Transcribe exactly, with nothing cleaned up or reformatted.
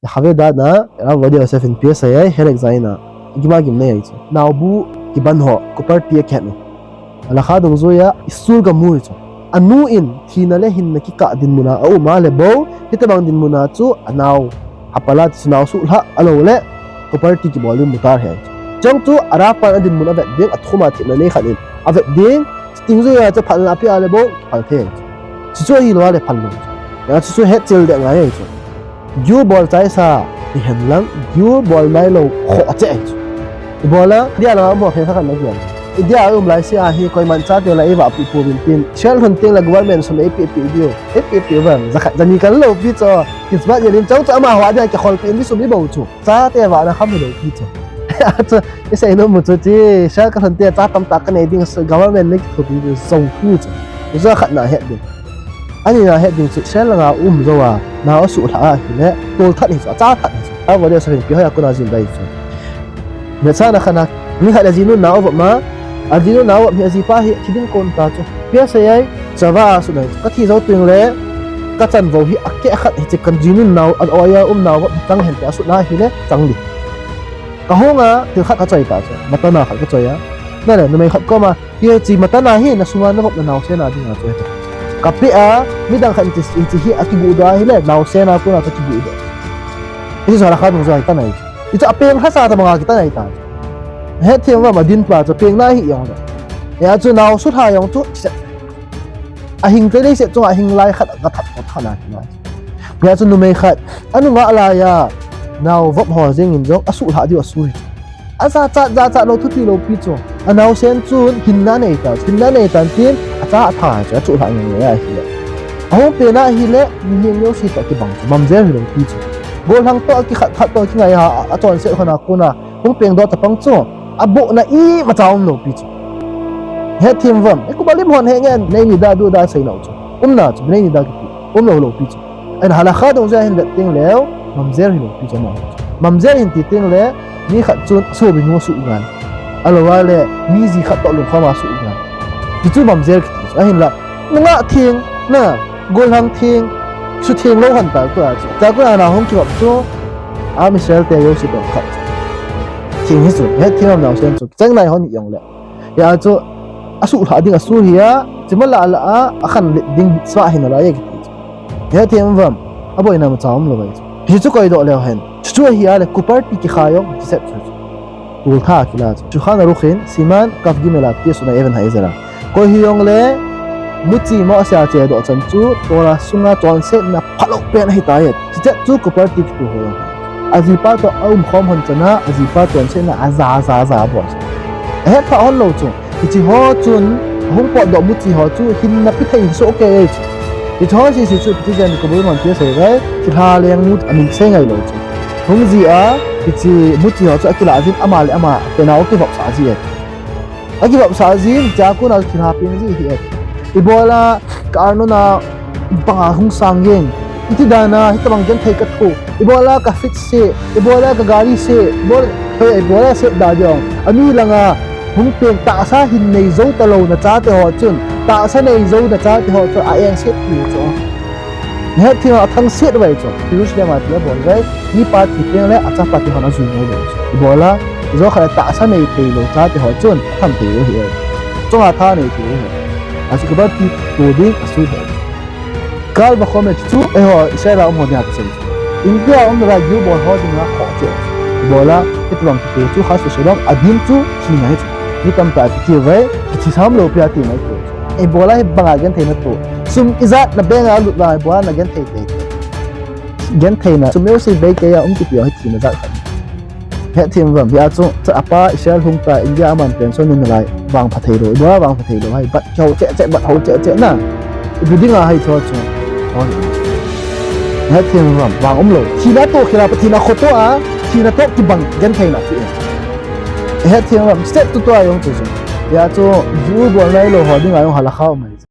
Khave dan a, Rabbi Yosef in P S A a, Herek Zayin a, gima gim nei ahi chu. Naobu kiban ho, Kuparti a kihet u. Halakha dungjuiya, Isur Gamur chu. Anu in, thina le hinna kikah dinmun a, aum a le bou, hitobang dinmun a chu, anao, hapal a ti chu nao suhlha, ahilou le, Kuparti kibol ding mutar ahi chu. Chong chu, Arab pan a dinmun a vet ding, athum a thina nei khat in, a vet ding, Chuteng juiya chu phalna apeh a le bou, phal thei. Chuchu ahilou a le phal lou. Ya chuchu hetchil deh ngai chu. Giu bol chaisa, hihen lang, giu bol nailou, khoh cheh chu. Ibola, India langa um ho khen kha khat na giu. India a um lai sia hi, koiman chate la eiva pu pu vin tin. Israel lhun teng la government sum eipeh peh diu. Eipeh peh vang, jakhat jani kal lou pi chu. Kichbat yelin chong chu amaho a dia kikholpeh in sum ibol chu. Chate vahna kham hilou pi chu. Achu, isei nom u chu chi, Israel kalhun te cha tamtah kanei ding chu government na kithopi chu jong thu chu. Chu khatna het ding. Anina het ding chu Israel langa um jou a, nao asuhlha ahile, tolthat hi chu, achathat hi chu. Avodah Hashem pi hoiya kona jin dai chu. Metsahna khatna, mi khat ajinun nao avop ma, ajinun nao avop hi ajipa hi thi ding kon ta chu. Pi asei ai, Chava a sut nai chu. Kathi jou teng le, kachanvou hi akeh khat hiche kajinun nao, a oiya um nao avop hi chang hen tia asut na hile, chang ding. Kahung a, thil khat kachoi ta chu, matana khat kachoi a. Nale, numei khat koma, hiche matana hi nasunga navopna naosen a dinga chu hita. Kapeh a, midang khat in hiche hi akibuhdoh ahile, naosen a kona chu kibuhdoh. Hiche chu halakha dungjuiya kitan ahi. Hichu apeng lhasa tobanga kitan ahi ta. Hethem uvam, adinpa chu apeng na hi jong le. Hia chu nao suhlha jong chu, ahing tei leiset chunga ahing lai khat kathat khat na. Hia chu numei khat, anungah laiya, nao vop ho jengin jong, asuhlha diu asui. Ajachat, jachat lou, thupi lou pi chu. Anaosen chun hinna nei ta, hinna nei tan tin, acha atha chu, achuhlha ngei ngei ahile. Ahung pen ahile, mihem jouse toh kibang chu, mamzer hilou pi chu. Gollhang toh kikhat khat toh kingai a, achonset hon a kona, hung pengdoh tapang chu, abohna imacha umlou pi chu. Hethem uvam, e kubalim hon he ngen, nei ni da du da sei nau chu. Umna chu, nei ni da kipi, umlou lou pi chu. Ahin halakha dungjuiya hin vet teng leu, mamzer hilou pi chu ama. Mamzer hin ti teng le, mi khat chun asopi nu asuh ngal. Ahilou le, mi ji khat toh lungkhom a asuh ngal. Hichu mamzer kiti chu. Ahinla, nungah theng, na, gollhang theng, sutheng lou hon ta kua chu. Ta kua na hung kivop chu, a Israel te jouse toh khat chu. Theng hi chu, hethem uvam naosen chu. Cheng nai hon hi jong le. Hia chu, asuhlha ding asui hia, chima lah lah a, akhanlet ding sa hi nalai e kiti chu. Hethem uvam, aboina imacha umlou ahi chu. Hichu koidoh leu hen. Chuchu ahile, Kuparti kikha jong, hiche set chu chu. Tultha kila chu. Shulchan Arukh in, Siman, Kaf Gimel a, ti asuna even ha izera. Koi hi jong le, muchi mo asia chedoh chan chu, Torah sunga chonsetna phalou pen ahi tai. Hiche chu Kuparti kitu ho jong. Ajipa toh aumkhom hon chana, ajipa chonsetna aja, aja, aja abol. Ahetphah hon lou chu. Hiche ho chun, ahung potdoh muchi ho chu, hinna pithei soh kei e chu. Hiche ho sese chu, ipi ti jeh a kobol man tia sei vai, thilha lengnu amin sei ngai lou chu. Hung jia, hiche muchi ho chu akilah jin, ama le ama, penao kivopsah ji e. Akivopsah jin, chua kona thilha peng ji ahi e. Ibola, ka arnona, banga hung sang jeng. Iti dana, hitobang genthei kathoh. Ibola ka fridge se, ibola ka gari se, ibol-, hei, ibola se da jong. Ami langa, hung peng tahsa hin nei jou talou na chate ho chun. Tahsa nei jou na chate ho chun, a engset pi chu. Hethem uvam athangset vai chu. Jerusalem a ti abol vai. Mipa thi teng le, achapa ti hon ajui ngai vai chu. Ibola, ijo khat le tahsa nei thei lou chate ho chun, atham thei lou ahi e. Chunga tha nei thei lou ahi. Achu Kuparti tu ding asui ahi. Kal va khom e chu, eiho, Israel a um ho dia kasei chu. India a um nalai giu bol ho dinga khoh cheh. Ibola, hitobang kitu chu khas sosodom, adin chu, thina hi chu. Mi tamtah kiti vai, kithi sam lou pi ati ngai chu. Ibola hibanga gentheina tu. Sum ijat na bank a lut vang, ibola na genthei thei. Gentheina, sum jouse bank a um kiti ho hi thina jat khat. Hethem uvam, hia chu, chu apa Israel hung ta India aman pension nei nalai, vangpha thei lou, ibola vangpha thei lou, hai, bat ho cheh cheh, bat ho cheh cheh na. Ipi dinga hai chu chu. Hethem uvam, vang umlou. Thina toh khel a, Pathen a khoto a, thina toh kibang gentheina ti e. Hethem uvam, step tu tua jong chu chu. Hia chu, giu bol nailou ho dinga jong halakha um ahi.